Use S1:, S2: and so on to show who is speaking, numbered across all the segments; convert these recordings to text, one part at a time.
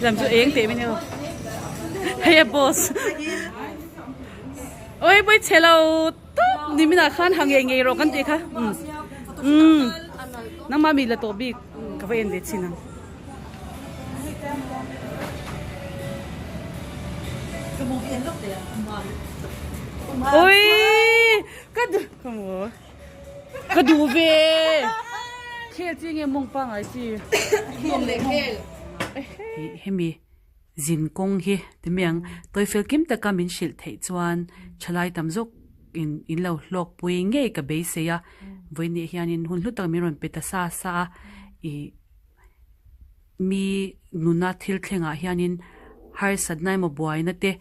S1: Lam chu eng teh mai nia hei a boss oi pawh i chhe lo tawp ni minah khan ha ngei ngei rawh kan tih kha umm umm nangmah mi la tawh bik ka va en ve chin ang. Oi ka duh ka maw ka duh ve khel chi nge mawng pangai chi hemi zin kawng hi ti mai ang tawifel kim taka min hrilh theih chuan thalai tam zawk in in lo hlawk pui ngei ka beisei a vawiin hianin hun hlu tak min rawn pe ta sa sa a ih. Mi nuna thil thlengah hianin harsatna emaw buaina te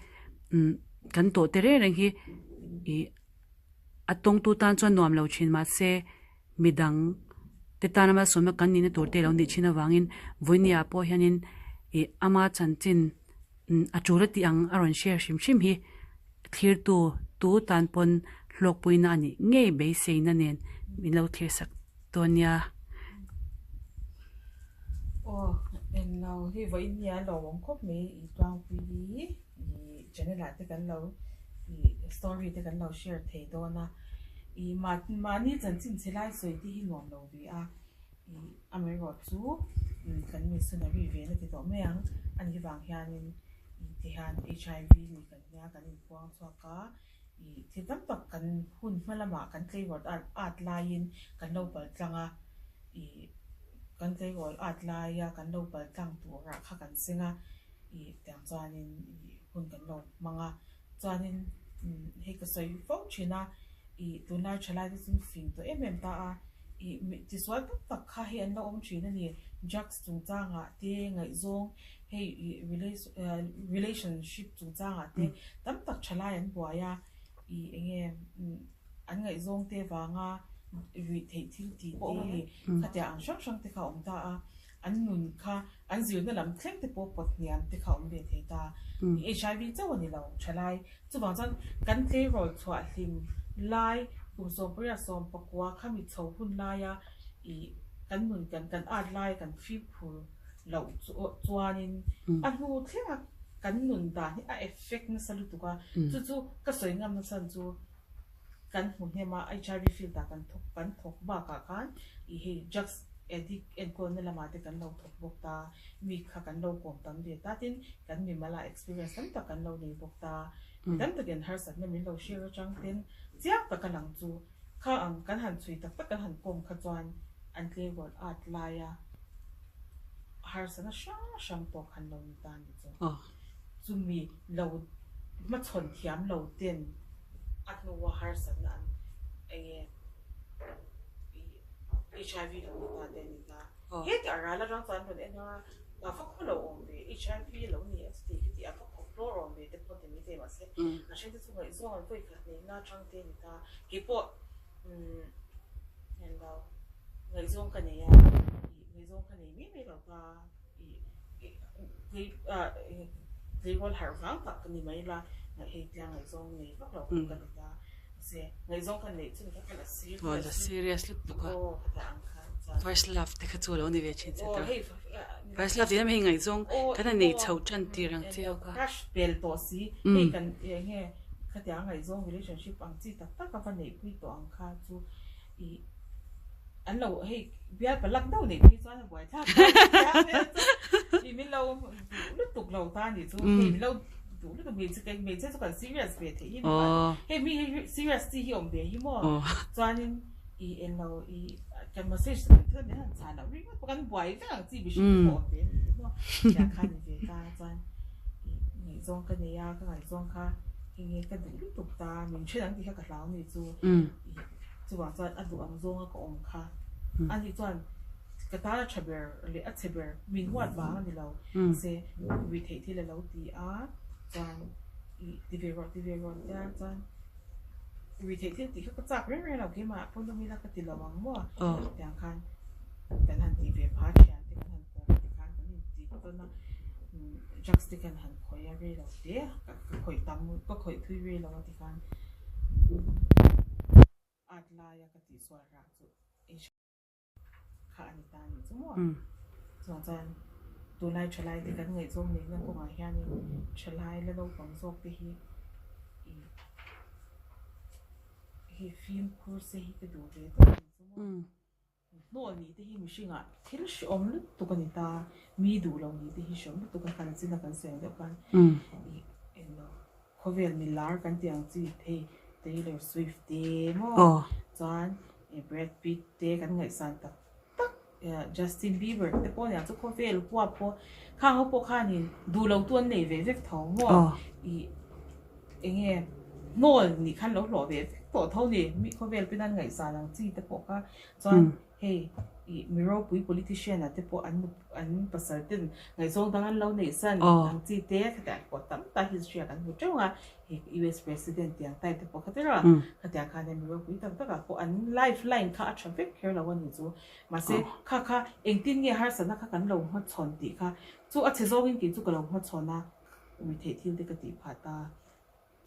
S1: umm kan tawh te reng reng hi ih a tawngtu tan chuan nuam lo thin mahse midang te tana malsawmna kan nihna tur te a lo nih thin avangin vawinia pawh hianin ih ama chanchin umm a tul a tih ang a rawn share hrim hrim hi thlirtu tu tan pawn hlawkpuina a nih ngei beiseina nen min lo thlir sak dawn nia.
S2: Aw englo hi vawiin hi a lawmawm khawp mai i tlangpui hi i channel ah te kan lo i story te kan lo share thei dawn a i mahni chanchin chhe lai sawi te hi nuam lo ve a i amaherawh chu kan missionary ve na ti tawh mai ang ani vang hianin i ti hian HIV ni kan nia kan inpuang chhuak a i thil tam tak kan hun hma lamah kan tleirawl at laiin kan lo pal tlang a. Ih kan tleirawl at laia kan lo pal tlang turah kha kan seng a, ih tiang chuanin ih hun kan lo hmang a, chuanin umm hei ka sawi fo thin a, ih tunlai thalai te chu fing tawh em em ta a, ih mi tisual tak tak kha hei an lo awm thin a ni, drugs chungchangah te ngaihzawng hei ih relationship chungchangah te tam tak thalai an buai a, ih eng nge umm. An ngaihzawng te vanga ruih theih thil tih pawh awm a ni. Khatiang ang hrang hrang te kha a awm ta a, an nun kha an zirna lam thleng te pawh pawt hniam te kha a awm ve thei ta. HIV chauh a ni lo thalai. Chuvang chuan kan tleirawl chhuah hlim lai kum 18 19 khami chho hun laia ih kan nun kan kan at lai kan fimkhur loh chuanin a hnu thlenga kan nun dan hi a effect nasa lutuk a. Chu chu ka sawi ngam nachhan chu. Kan hmu hnem a, HIV field ah kan thawk kan thawk bakah khan ih hei drugs addict enkawlna lamah te kan lo thawk bawk ta, mi kha kan lo kawm tam ve ta tin kan mimal ah experience tam tak kan lo nei bawk ta, mi tam takin harsatna min lo share atang ten chiang taka lang chu kha ang kan han chhui tak tak kan han kawm kha chuan an tleirawl at laia harsatna hrang hrang tawk han lo ni ta ni chu. Chumi lo hmachhawn thiam lo ten a hnua harsatna an eng nge HIV lo ni ta te a ni ta. Heti a ral atang chuan an rawn en a, a va khaw lo awm ve, HIV lo ni a chuti khiti a va khaw hlawr awm ve te pawh ti maithei mahse a then te chu ngaihzawng an vawikhat neihna atang te a ni ta. Keipawh umm englo ngaihzawng ka nei a, ngaihzawng ka nei mai mai lo ta. Tleirawl harh vang tak ka ni mai la, hei tlang ngaihzawng nei vak lo kha ka ni ta. Mahse, ngaihzawng kha neih chhun kha ka la serious.
S1: Aw, la serious lutuk a.
S2: Aw, ka tah ang khan chuan.
S1: First love te kha chu a lo ni ve thin che ta. First love tih lam hei ngaihzawng kan han nei chho tan tir ang che ho kha.
S2: Crush pel tawh si, hei kan eng nge khatiang ngaihzawng relationship ang chi tak tak a va neihpui tawh ang kha chu ih An lo hei bial palak deuh nih phei chuan a buai thlak ta i min lo duh lutuk lo ta nih chu hei min lo duh lutuk hmeichhe kei hmeichhe chu kan serious ve theih hi mipa hei mi hi serious chi hi awm ve hi maw chuanin i englo i kan message te kan thil min han chhan loh ringawt pawh kan buai vek ang chi mihring te pawh awm ve anih hi maw tiang khan ni ve ta chuan i ngaihzawng ka nei a ka ngaihzawng kha enge ka duh lutuk ta min then ang tih kha ka hlau nih chu i. Chuvang chuan a duh ang zawnga ka awm kha a nih chuan ka tan a tha ber leh a chhe ber min huat vang a ni lo. Mahse ri theih thil a lo ti a chuan ih ti ve rawh ti ve rawh tia chuan ri theih thil tih kha ka chak reng reng lo keimah pawn awm ila ka ti lo ang maw tiang khan kan han tih ve pha thian te kan han kawm te khan kan inti tawn a drugs te kan han khawih a rei lo te ka khawih tam ka khawih thui rei lo a ti khan. At laia ka tihsual rah chu Kha a ni ta a nih chu maw? Chuvang chuan tunlai thalai te kan ngaihzawm neihna kawngah hianin thalai la naupang zawk te hi ih hi fimkhur se hi ka duh ve tawp a nih chu maw? Hnawl nih te hi mihringah thil hrehawm lutuk a ni ta, mi duh lo nih te hi hrehawm lutuk a kan chin a kan sawi ang deuh khan ih englo Khawvel milar kan tih ang chi hei Taylor Swift te maw chuan Brad Pitt te kan ngaihsan tak tak Justin Bieber te pawh nia chu khawvel huap pawh khang ho pawh khanin duh lo tu an nei ve vek tho maw ih enge hnawl nih khan lo hlawh ve vek tawh tho ni mi khawvel pawhin an ngaihsan ang chi te pawh kha chuan Hei ih mi ropui politician ah te pawh an an pasal ten ngaihzawng dang an lo neih san ang chi te khatiang pawh tam tak history ah kan hmu teuh a, hei US president tiang type te pawh kha tiraw khatiang khan mi ropui tak tak ah pawh an life line kha a tha vek kher lo a ni chu mahse kha kha engtin nge harsatna kha kan lo hmachhawn tih kha chu a chhe zawngin kei chu ka lo hmachhawn a mi theih thil te ka tih phah ta.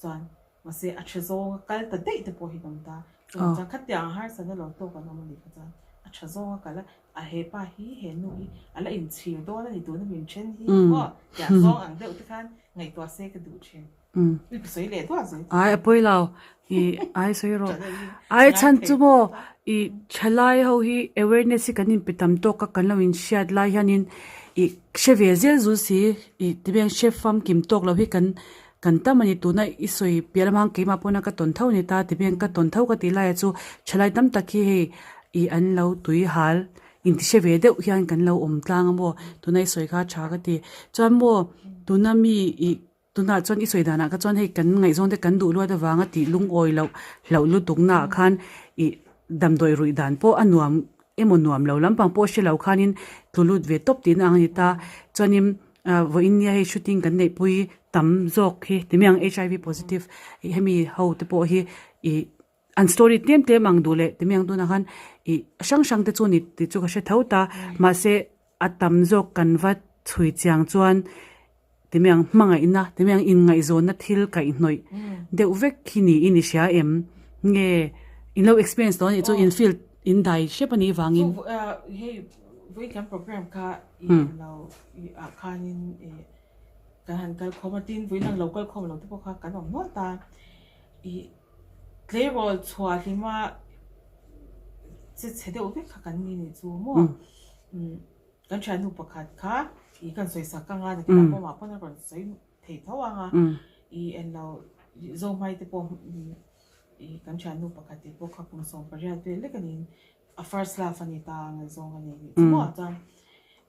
S2: Chuan mahse a tha zawng a kal ta daih te pawh hi kan awm ta. Chuan chuan khatiang harsatna lo tawk an awm a nih kha chuan a tha zawng a kal a, a he pa hi he nu hi a la inchhir dawn a ni tuna min then hi maw tiang zawng ang deuh te khan ngaihtuah se ka duh thin. I sawi leh duah zui.
S1: Ai a pawi lo i ai sawi rawh. Ai chhan chu maw i thalai ho hi awareness hi kan inpe tam tawk a kan lo inhriat lai hianin i hre ve zel zul si i tibeng hre famkim tawk lo hi kan Kan tam a ni tuna i sawi piah lamah keimah pawna ka tawn tho a ni ta ti bian ka tawn tho ka tih laiah chu thalai tam tak hi hei ih an lo tui hal inti hre ve deuh hian kan lo awm tlang a maw tuna i sawi kha tha ka ti chuan maw tuna mi ih tunah chuan i sawi danah kha chuan hei kan ngaihzawn te kan duh luat avanga tih lungawi loh hlauh lutuk naah khan ih damdawi ruih dan pawh a nuam emaw nuam lo lampang pawh hre lo khanin tlu lut ve tawp tihna ang a ni ta chuanin. Ah vawiin nia hei shooting kan neihpui tam zawk hi ti mai ang H_I_V positive ih hemi ho te pawh hi ih an story tlem tlem ang duh leh ti mai ang tunah khan ih hrang hrang te chu ni tih chu ka hre tho ta mahse a tam zawk kan va chhui chiang chuan ti mai ang hmangaihna ti mai ang inngaihzawnna thil kaihhnawih deuh vek hi niin i hria em nge in lo experience tawh a nih chu in field in dai hrep a nih vangin.
S2: Vawiin program kha i lo ah khanin i kan han kal khawm a tin vawiin ang lo kal khawm lo te pawh kha kan awm nual ta i tleirawl chhuah hlima che chhe deuh vek kha kan ni nih chu maw kan thiannu pakhat kha i kan sawi sak ang a nakinah pawh amah pawn a rawn sawi thei tho ang a i englo zohmai te pawh i kan thiannu pakhat te pawh kha kum 18 vel lek a niin. A first love a ni ta ngaihzawng a nei nih chu maw chuan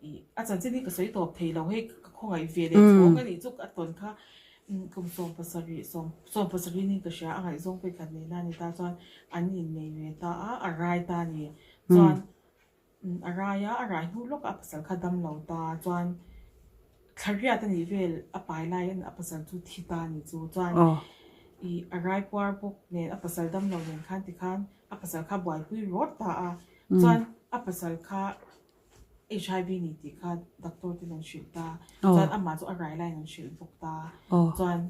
S2: ih a chanchin hi ka sawi tawp thei lo hei ka khawngaih ve leh chhawng a nih chu a tawn kha kum 17 17 niin ka hria a ngaihzawng pawh i khat neihna a ni ta chuan an innei ve ta a a rai ta a ni chuan a rai a a rai hnu lawkah a pasal kha dam lo ta chuan thla riat a nih vel a pai laiin a pasal chu thi ta a ni chu chuan ih a rai puar bawk nen a pasal dam lo nen khan tikhan. A pasal kha buaipui rawt ta a, chuan a pasal kha HIV ni tih kha doctor ten an hrilh ta, chuan amah chu a rai laiin an hrilh bawk ta, chuan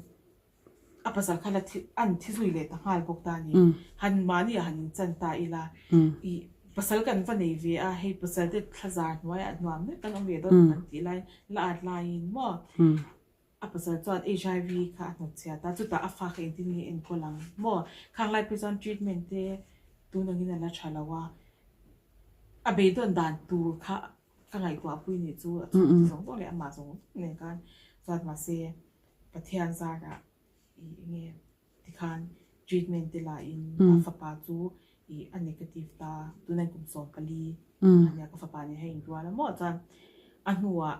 S2: a pasal kha la thi an thi zui leh ta nghal bawk ta a ni. Han mahni ah han inchan ta ila, ih pasal kan va nei ve a, hei pasal te thlazar hnuaiah hnuam vek kan awm ve dawn kan tih laiin la at laiin maw. A pasal chuan HIV kha a hnawtchhiat a, chutah a fa kha engtin nge enkawl ang maw? Khang lai phei chuan treatment te tun angin a la tha lo a, a beidawn dan tur kha ka ngaihtuah pui nih chu a chhungte zawng zawng leh amah zawng zawng nen khan chuan mahse Pathian zarah ih enge tikhan treatment te lahin a fapa chu ih a negative ta, tunah kum 14 a nia ka fapa nen hian inrual a maw chuan a hnuah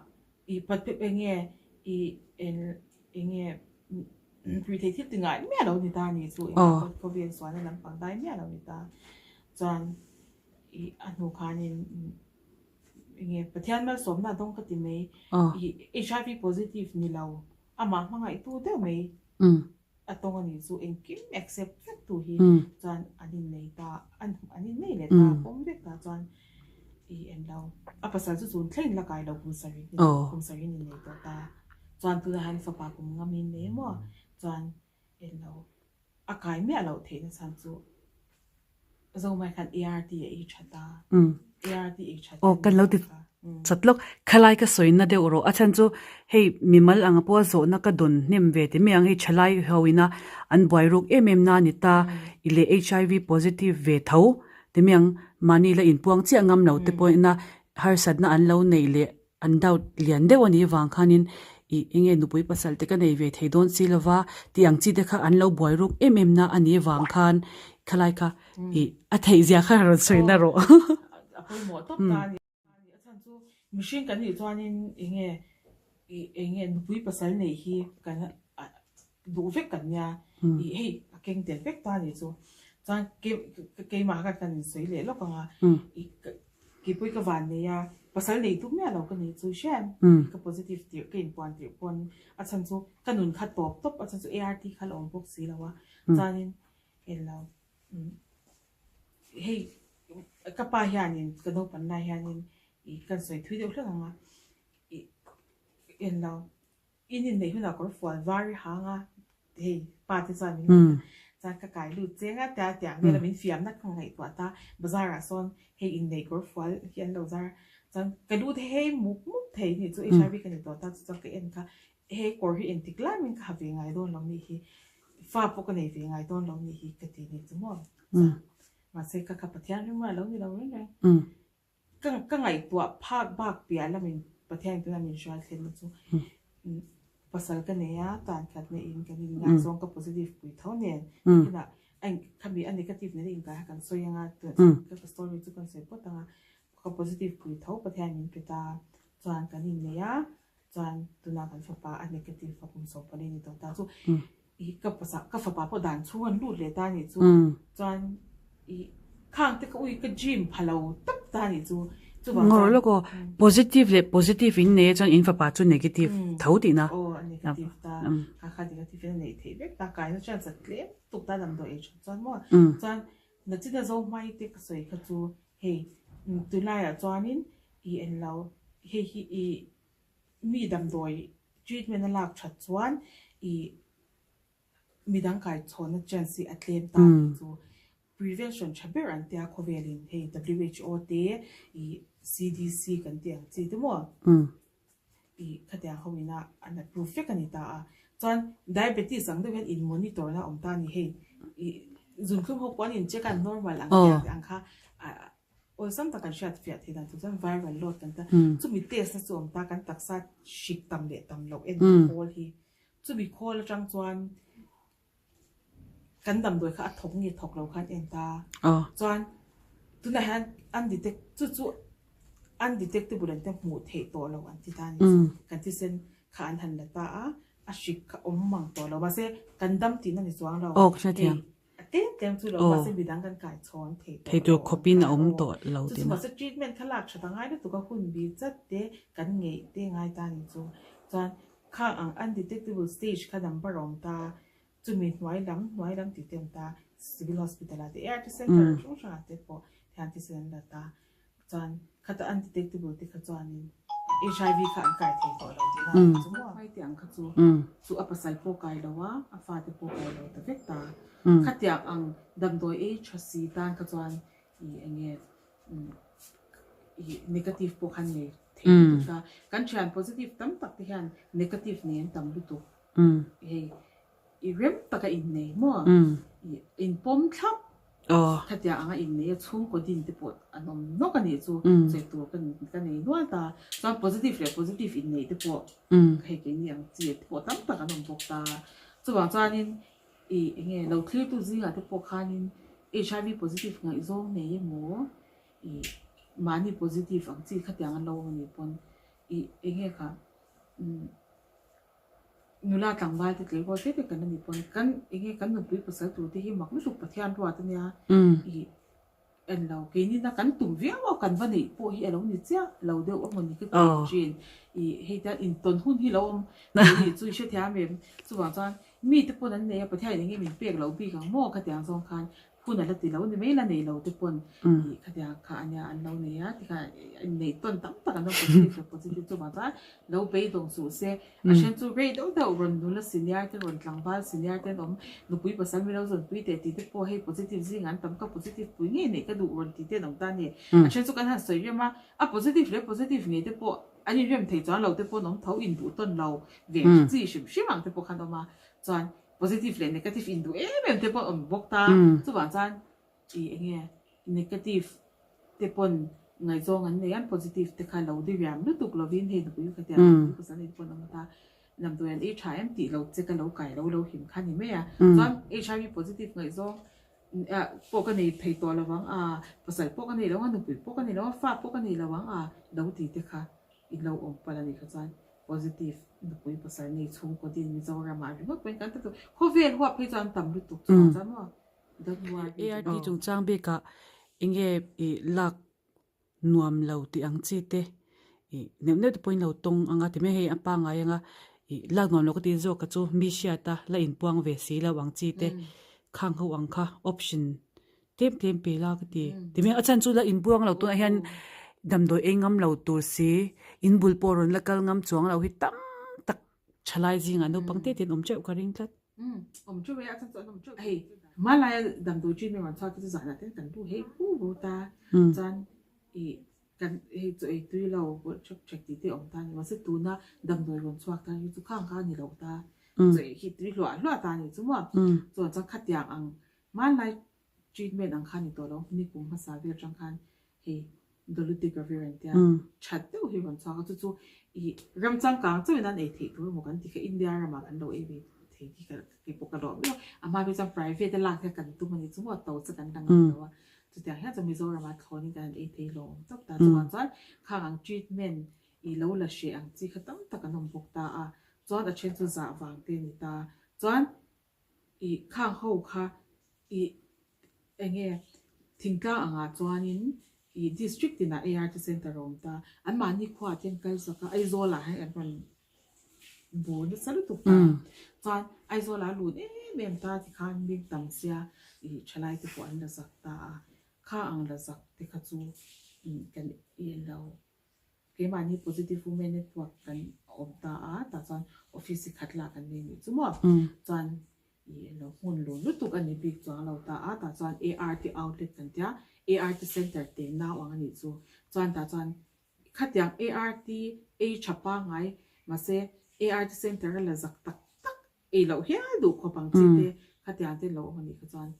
S2: I patpep enge i enge pui thei thil ti ngai miah lo ni ta ni chu engah khawvel sualna lampang dai miah lo ni ta chuan i a hnu khanin enge Pathian malsawmna dawng ka ti mai i HIV positive ni lo amah hmangaihtu deuh mai. A tawng a nih chu engkim accept vek tu hi chuan an innei ta an an innei leh ta pawm vek ta chuan i en lo a pasal chu chun thleng la kai lo kum sarih kum sarih in innei tawh ta chuan tunah hian fapa kum ngam in nei maw chuan en lo a kai miah loh theihna chhan chu. Zomai khan ART a ei that a. ART ei that
S1: Aw kan lo ti chat lawk. Khalai ka sawina deuh rawh. A chhan chu hei mimal anga pawha zawhna ka dawn hnem ve ti mai ang. Hei thalai ho ina an buai ruk em em na a ni ta. I leh HIV positive ve tho ti mai ang. Mahni la inpuang chiah ngam lo te pawh ina harsatna an lo neih leh an doubt lian deuh a nih vang khanin ih enge nupui pasal te ka nei ve thei dawn si lova tih ang chi te kha an lo buai ruk em em na a nih vang khan khalai kha ih a theih zia kha rawn sawi na rawh.
S2: A pawimawh tawp ta a ni. A chhan chu mihring kan nih chuanin enge ih enge nupui pasal neih hi kan duh vek kan nia ih hei a keng tel vek ta a nih chu. Chuan keimah khan kan insawi leh lawk ang a ih Keipui ka van nei a, pasal nei tum miah lo ka nei chu hriat ka positive tirh ka inpuan tirh pawn a chhan chu ka nun kha tawp tawp a chhan chu ART kha la awm bawk si lo a chuanin englo hei ka pa hianin ka naupan lai hianin ih kan sawi thui deuh hlek ang a ih englo In inneih hunah kawr fual var i hang a, hei pa te chuan min ngaih a, chuan ka kai lut cheng a tia tiang vel a min fiamna ka ngaihtuah ta, bazar ah sawn hei inneih kawr fual hi an lo zar a, chuan ka lut hei mup mup thei nih chu HIV ka ni tawh ta chu chuan ka en kha he kawr hi engtik lai min ka ha ve ngai dawn lo nih hi, fa pawh ka nei ve ngai dawn lo nih hi ka ti nih chu maw, chuan mahse ka kha Pathian ringawt a lo ni lo reng reng. Ka ka ngaihtuah phak bak piah lamin Pathian tuna min hruai thlenna chu pasal ka nei a, tan khat neiin kan in ngaizawng ka positive pui tho nen kinah a in khami a negative nena inkai kha kan sawi anga ka story chu kan sawi phawt anga ka positive pui tho Pathian min pe ta chuan kan innei a chuan tuna kan fapa a negative a kum 14 ni tawh ta chu i ka pasal ka fapa pawh dan chhung an lut leh ta nih chu chuan i khang te ka ui ka dream pha lo tak ta nih chu chuvang
S1: Ngawr lawk aw positive leh positive in nei a chuan in fapa chu negative tho tihna
S2: aw a negative ta kha kha negative in a neih theih vek ta kaina chance a tlem tuk ta damdawi ei that chuan maw chuan nachina zo hmai te ka sawi kha chu hei tunlaiah chuanin i en lo hei hi i mi damdawi treatment a lak that chuan i midang kaichhawnna chance hi a tlem ta tih chu prevention tha ber an tia khawvelin hei WHO te i CDC kan tih ang chi te maw i khatiang ho ina an approve vek a ni ta a chuan diabetes ang deuh hian in monitor na awm ta a ni hei i zunthlum ho pawh an in check a normal ang tih ang kha Awlsam tak kan hriat fiah thei dan tur chuan viral load kan ta chumi test na chu awm ta kan taksa hrik tam leh tam loh en khawl hi chumi khawl atang chuan kan damdawi kha a thawk nge thawk lo khan en ta chuan tunah hian undetect chu chu undetectable an te hmuh theih tawh lo an ti ta a ni chu kan thisen kha an han la ta a a hrik kha awm mang tawh lo mahse kan dam tihna ni chuang lo hei A tlem tlem chu lo mahse midang kan kai chhawn thei tawh
S1: Thei tur khawpin a awm tawh lo
S2: tih na. Chu chu treatment kha lak that a ngai lutuk a hun bi chat te kan ngeih te ngai ta ni chu. Chuan khang ang undetectable stage kha number a awm ta, chumi hnuai lam hnuai lam tih te awm ta, civil hospital ah te ART center hrang hrang ah te pawh thian thisen an la ta. Chuan khata undetectable te kha chuanin HIV kha an kai thei tawh lo tih na a ni chu maw? Hetiang kha chu chu a pasal pawh kai lo a, a fate pawh kai lo ta vek ta. Khatiang ang damdawi ei tha si tan kha chuan ih eng nge ih negative pawh khan nei thei lutuk ta. Kan thian positive tam tak te hian negative nei an tam lutuk. Hei I rem taka innei maw? I inpawm thlap. Khatia anga innei a chhungkaw din te pawh an awm nawk a nih chu sawi tur ka ka nei nual ta. Chuan positive leh positive innei te pawh hei keini ang chi te pawh tam tak an awm bawk ta. Chuvang chuanin i enge lo thlirtu zingah te pawh khanin HIV positive ngaihzawng nei emaw i mahni positive ang chi khatiang an lo awm a nih pawn i enge kha Nula tlangval te tlei rual te te kan la ni pawn kan enge kan nupui pasal tur te hi mak lutuk Pathian ruat ania i en lo keini na kan tum viau a kan va neih pawh hi alo ni chiah lo deuh a mawni ka ti thin i hei te intawn hun hi lo awm ni chu i hrethiam em chuvang chuan mi te pawn an nei a Pathian in enge min pek loh bik ang maw khatiang zawng khan. Hun a la ti lo ni mai la nei lo te pawn ih khatiang kha a nia an lo nei a tikhan inneih tawn tam tak an lo positive leh positive chuvang chuan lo beidawng suh se. A then chu rei deuh deuh rawn nula senior te rawn tlangval senior te an awm nupui pasal mi lo zawnpui teh tih te pawh hei positive zingah an tam ka positive pui ngei neih ka duh rawn tih te an awm ta a ni. A then chu kan han sawi rem a, a positive leh positive ngei te pawh an inrem thei chuan lo te pawh an awm tho induh tawn lo ve chi hrim hrim ang te pawh khan awm a chuan Positive leh negative induh em em te pawh awm bawk ta. Chuvang chuan ih eng nge negative te pawn ngaihzawng an nei a, positive te kha lo diriam lutuk lovin hei nupui ka tia nupui pasal nei te pawn awm ta. Damdawi an ei tha em tih lo che ka lo kai lo lo him kha ni mai a. Chuan HIV positive ngaihzawng pawh ka nei thei tawh lovang a, pasal pawh ka nei lo ang a, nupui pawh ka nei lo ang a, fa pawh ka nei lo ang a lo ti te kha I lo awm palh a nih kha chuan positive nupui pasal nei chhungkaw din Mizoram ah ringawt pawhin kan ta tur. Khawvel huap phei chuan tam lutuk chungah chuan maw don't worry.
S1: ART chungchang bikah enge i lak nuam lo tih ang chi te i neuh neuh te pawhin lo tawng ang a ti mai hei a pangngai anga i lak nuam lo ka tih zawk ka chu mi hriat a la inpuang ve si lo ang chi te khang ho ang kha option Tlem tlem pe la ka ti. Ti mai a chhan chu la inbuang lo tunah hian damdawi ei ngam lo tur si, in bul pawh rawn la kal ngam chuang lo hi tam tak thalai zingah naupang te ten awm teuh ka ring tlat.
S2: Umm awm teuh e a chhan chu an awm teuh. Hei hmanlaia damdawi treatment rawn chhuak te chu zanah ten kan bu hei bu bu ta chuan ih kan hei chaw ei tui lo bawlh thep thep tih te awm ta ni mahse tuna damdawi rawn chhuak ta hi chu khang kha a ni lo ta chaw ei khi tui hluah hluah ta a ni chu maw chuan chuan khatiang ang Hmanlai treatment ang kha ni tawh lo, ni kum hmasa vel atang khan hei Dolutegravir an tia that deuh hi rawn chhuak a, chu chu ih ram changkang chauhin an ei theih tur emaw kan ti kha India ramah kan lo ei ve thei hi ka keipawh ka lawm viau. A hma phei chuan private a lak hi kan tum a ni chu maw to chu kan la ngam lo a, chutiang hian chuan Mizoramah thlawnin kan han ei thei lawm tawp ta. Chuvang chuan khang ang treatment ih lo la hreh ang chi kha tam tak an awm bawk ta a, chuan a then chu zah vang te a ni ta. Chuan I khang ho kha i enge thingtlang angah chuanin i district tinah ART center a awm ta. Anmahni khuaah te an kal zak a, Aizawlah hian an rawn bur nasa lutuk ta. Chuan Aizawlah a lut em em ta tikhan bik tam sia i thalai te pawh an la zak ta a. Kha ang la zak te kha chu kan i lo. Keimahni Positive Women Network kan awm ta a, tah chuan office hi khat lah kan nei nih chu maw? Chuan ih lo hmun lun lutuk a ni bik chuang lo ta a, tah chuan ART outlet kan tia, ART center te nau ang a nih chu. Chuan tah chuan khatiang ART ei tha pangngai mahse ART center a la zak tak tak ei loh hial duh khawp ang chi te khatiang te lo awm a nih kha chuan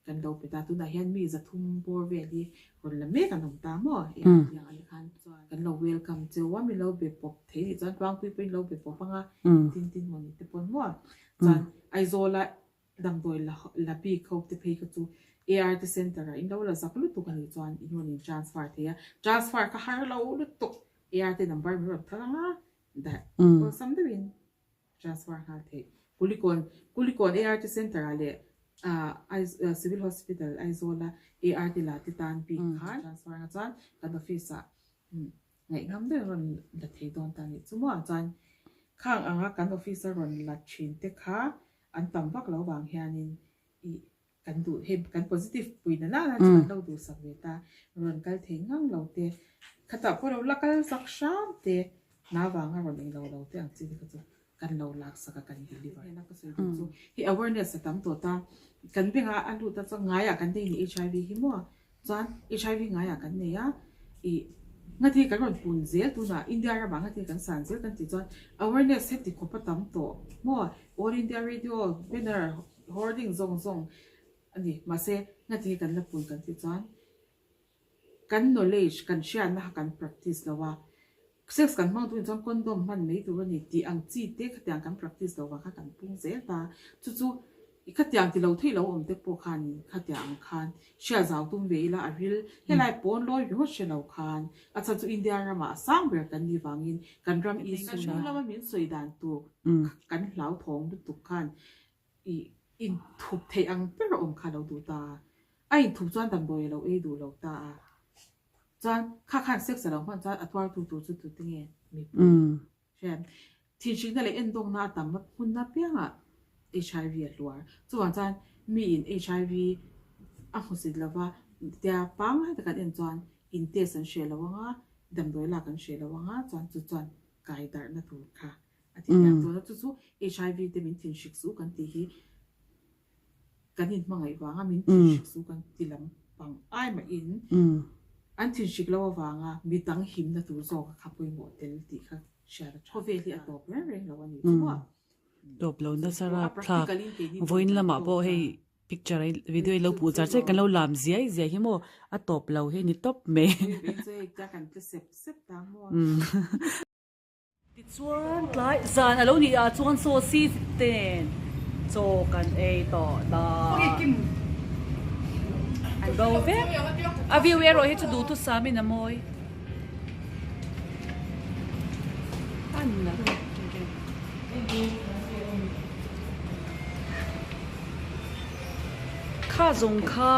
S2: Kan lo pe ta, tunah hian mi 300 bawr vel hi rawn la mek an awm ta maw? Eng tiang ah khan kan lo welcome cheu a, min lo be pawp thei nih chuan Tlangpui pawhin lo be pawp ang a, tin tin maw ni te pawn maw? Chuan Aizawla damdawi la la bik ho te phei kha chu ART center ah in lo la zak lutuk a nih chuan in rawn in transfer thei a, transfer kha har lo lutuk ART number min rawn thar ang a, dah awlsam deuhin. Transfer nghal theih. Kulikawn, Kulikawn ART Centre ah leh Civil Hospital Aizawl a ART la te tan bik khan transfer anga chuan kan office ah ngaihngam deuh rawn la thei dawn ta nih chu maw chuan khang anga kan office a rawn la thin te kha an tam vak lo vang hianin ih kan duh hei kan positive pui na nana chu kan lo duhsak ve ta rawn kal thei ngang lo te khatah pawh lo la kal zak hram te hna vanga rawn eng lo lo te ang chi te kha chu kan lo lak sak a kan deliver hnena ka sawi duh chu hei awareness a tam tawh ta kan bengah a lut a chuan ngaiah kan nei ni HIV hi maw chuan HIV ngaiah kan nei a ih ngati kan rawn pun zel tunah India ramah ngati kan san zel kan tih chuan awareness heti khawp a tam tawh maw All India Radio banner Hoarding zawng zawng a ni. Mahse, ngati kan la pun kan tih chuan kan knowledge, kan hriatna kha kan practice lo a. Sex kan hmang duhin chuan condom hman mai tur a ni tih ang chi te khatiang kan practice lo vang kha kan pung zel ta. Chu chu khatiang ti lo theih lo awm te pawh khan khatiang ang khan hriat zau tum ve ila a ril helai pawn lawi ringawt hre lo khan a chhan chu India ramah a sang ber kan nih vangin kan ram issue hnung lama min sawi dan tur kan hlauthawng lutuk khan I inthup theih ang ber a awm kha lo duh ta a. A inthup chuan damdawi a lo ei duh lo ta a. Chuan kha khan sex a lo hman chuan a tuartu tur chu tute nge mipui hriat. Thinhrikna leh endawngna a tam hmun apiangah HIV a hluar. Chuvang chuan miin HIV. A hmusit lova tia pangngai tak an en chuan in test an hreh lo anga damdawi lak an hreh lo anga chuan chu chuan kai darhna tur kha a ti hiam dawn a. Chu chu HIV te min thinhrik suh kan tih hi kan inhmangaih vanga min thinhrik suh kan ti lampang ai mahin an thinhrik lo avanga midang himna tur zawk kha pawimawh tel tih kha hriat a tha. Khawvel hi a tawp reng reng lo a ni chu maw?
S1: Tawp lo nasa rapthlak. Vawiin lamah pawh hei picture a video i lo hmuh char char kan lo lam ziai ziai hi maw a tawp lo hi a ni tawp mai. Tichuan tlai zan a lo nih ah chuan saw si te nen chaw kan ei tawh ta. An bo vek. A view erawh hi chu duhthusam in a mawi. Kha zawng kha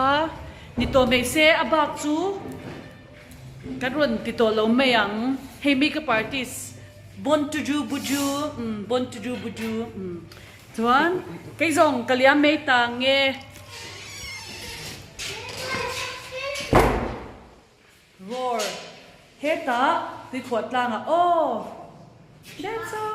S1: ni tawh mai se a bak chu kan rawn ti tawh lo mai ang hei makeup artist bon to do buju umm bon to do buju umm chuan kei zawng ka liam mai ta nge. Roar hetah tuikhuah tlangah aw that's all.